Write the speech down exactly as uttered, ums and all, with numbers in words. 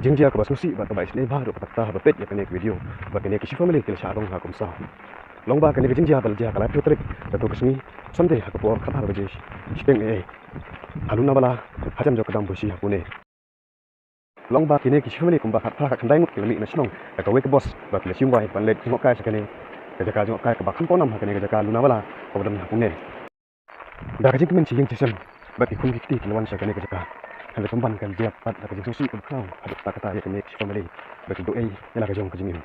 Jingjia kaba sngewsih bad kaba isynei bha ruh kata kata haba peit ïa kane ka video ba kane ka shi family ki la shah rong ha Kumsaw. Long ba kane ka jingjia ba la jia ha ka laiphew tarik katu ka sngi Sunday ha ka por khatar baje shiteng ei ei ha Lunawala, hajan jong ka dam Bushi ha Pune. Long ba kine ki shi family kumba khatphra khatkhyndai ngut ki la mih na shnong da kawei ka bus ba ki la shim wai ban leit jngohkai sha kane ka jaka jngohkai kaba kham pawnam ha kane ka jaka Lunawala kaba don ha Pune. Da ka jingkmen shi ïing shi sem bad ki khun ki kti ki la wan sha kane ka jaka. Hynrei pynban ka la jia pat da ka jingsngewsih kaba khraw haduh katta katta ïa kane ka shi family ba ki duh ei ïa la ka jong ka jingim.